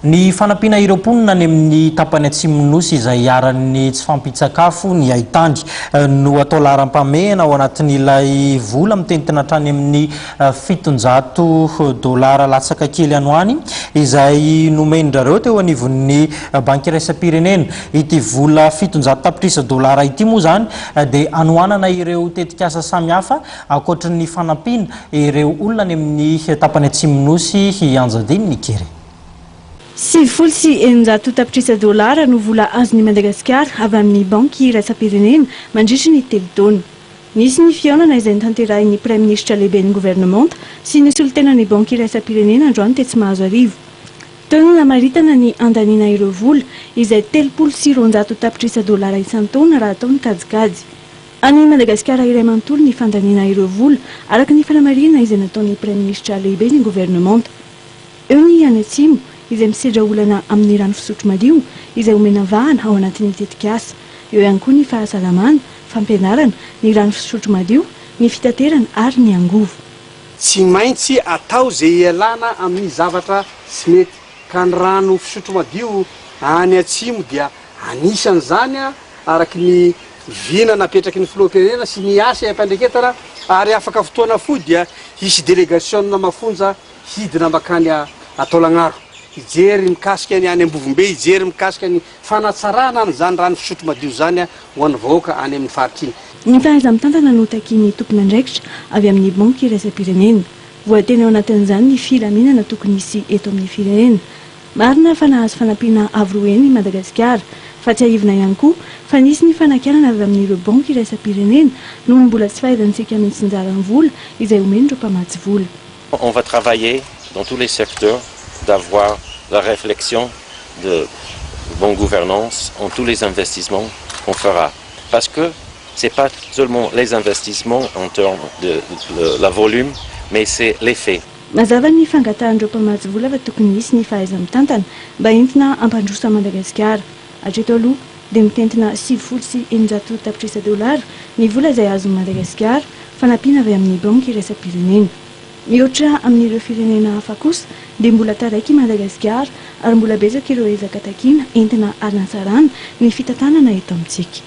Ny fanampiana ireo mponina any amin'ny tapany atsimon'ny Nosy izay iharan'ny tsy fahampian-tsakafo ny haitany no atao laharam-pahamehana ao anatin'ilay vola mitentina hatrany amin'ny 700 dolara latsaka kely any ho any izay nomen-drareo teo anivon'ny Banky Iraisam-pirenena. Ity vola 700 tapitrisa dolara ity moa izany dia hanohanana ireo tetikasa samihafa ankoatry ny fanampiana ireo olona any amin'ny tapany atsimon'ny Nosy hianjadian'ny kere. 690 tapitrisa dolara no vola azon'i Madagasikara avy amin'ny Banky iraisam-pirenena mandritry ny 3 taona. Nisy ny fihaonana izay notanterahin'ny Praiminisitra lehiben'ny governemanta sy ny solontenan'ny Banky iraisam-pirenena androany tetsy Mahazoarivo. Teo no namaritana ny handaniana ireo vola, izay 230 tapitrisa dolara isan-taona raha atao ny kajikajy. Any Madagasikara iray manontolo ny fandaniana ireo vola, araka ny fanamarihana izay nataon'ny Praiminisitra lehiben'ny governemanta. Eo ny any atsimo, izay misedra olana amin'ny rano fisotro madio, izay omena vahana ao anatin'ny tetikasa. Eo ihany koa ny fahasalamana, fampianarana, ny rano fisotro madio, ny fitaterana ary ny angovo. Tsy maintsy atao izay hialana amin'ny zavatra tsy mety, ka ny rano fisotro madio any atsimo dia anisan'izany, araka ny vina napetraky ny Filoham-pirenena sy ny asa iampiandraiketana, ary afaka fotoana fohy dia hisy delegasiona mafonja hidina mankany Taolagnaro, hijery mikasika ny any Ambovombe, hijery mikasika ny fanatsarana an'izany rano fisotro madio izany ho an'ny vahoaka any amin'ny faritra iny. Ny fahaiza-mitantana no takian'ny tompon'andraikitra avy amin'ny Banky iraisam-pirenena. Voateny ao anatin'izany ny filaminana tokony hisy eto amin'ny firenena. Marina fa nahazo fanampiana avo roa heny i Madagasikara. Fa tsiahivina ihany koa fa nisy ny fanakianana avy amin'ireo banky iraisam-pirenena noho ny mbola tsy fahaizantsika mitsinjara ny vola izay omen'ireo mpamatsy vola. On va travailler dans tous les secteurs d'avoir la réflexion de bonne gouvernance en tous les investissements qu'on fera. Parce que c'est pas seulement les investissements en termes de la volume, mais c'est l'effet. Mazava ny fangatahan'ireo mpamatsy vola fa tokony hisy ny fahaiza-mitantana mba entina hampandroso an'i Madagasikara. Hatreto aloha dia mitentina 690 tapitrisa dolara ny vola izay azon'i Madagasikara, fanampiana avy amin'ny Banky iraisam-pirenena. Mihoatra amin'ireo firenena hafa kosa dia mbola taraiky i Madagasikara ary mbola betsaka ireo ezaka takiana entina hanatsarana ny fitantanana eto amintsika.